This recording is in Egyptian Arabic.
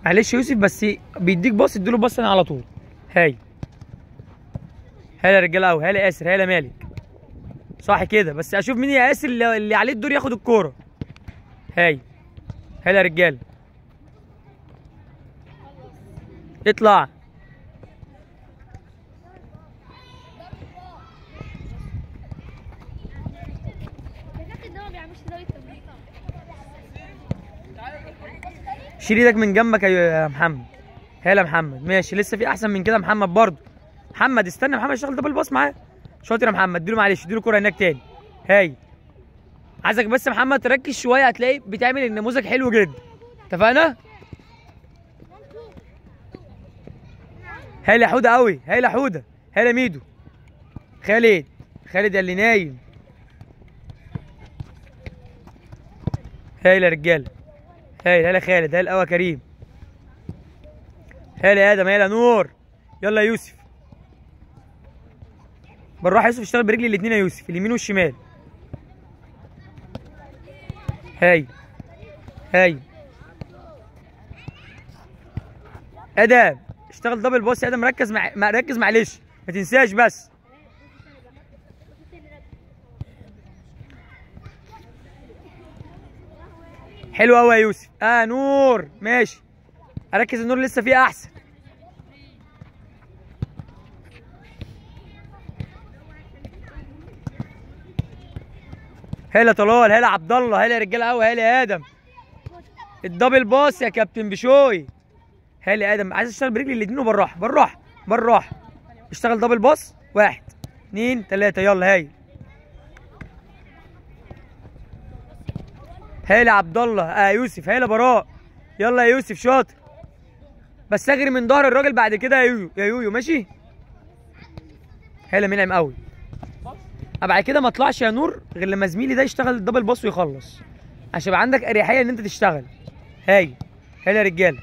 معلش يا يوسف بس بيديك pass، اديله pass انا على طول. هاي هلا يا رجاله قوي، هلا ياسر، هلا مالك. صح كده، بس اشوف مين يا ياسر اللي عليه الدور ياخد الكورة. هاي هلا يا رجاله، اطلع. شيل ايدك من جنبك يا محمد. هلا محمد، ماشي لسه في احسن من كده محمد برضه. محمد استنى، محمد اشتغل double pass معاه. شاطر يا محمد، اديله معلش، اديله كورة هناك تاني. هاي عايزك بس يا محمد تركز شوية، هتلاقي بتعمل النموذج حلو جدا. اتفقنا؟ هلا حوده قوي، هلا حوده، هلا ميدو. خالد، خالد اللي نايم. هايل يا رجاله، هايل. هلا خالد، هلا قوي كريم، هلا يا ادم، هلا نور. يلا يا يوسف بالراحة يا يوسف، اشتغل برجل الاثنين يا يوسف، اليمين والشمال. هاي هاي ادم، اشتغل double pass يا ادم، ركز مع ركز معلش ما تنساش بس. حلو قوي يا يوسف. نور ماشي، اركز النور لسه فيه احسن. هلا طلال، هلا عبد الله، هلا يا رجاله قوي، هلا يا ادم. ال double pass يا كابتن بشوي. هلا يا ادم، عايز اشتغل برجلي الاثنين وبالراحه بالراحة بالراحة. اشتغل double pass، 1 2 3 يلا. هاي هلا عبد الله، يوسف، هلا براء. يلا يا يوسف شاطر، بس اجري من ظهر الراجل بعد كده يا يويو، يا يويو ماشي. هلا منعم قوي. بعد كده ما اطلعش يا نور غير لما زميلي ده يشتغل ال double pass ويخلص، عشان يبقى عندك اريحية ان انت تشتغل. هاي هلا يا رجاله.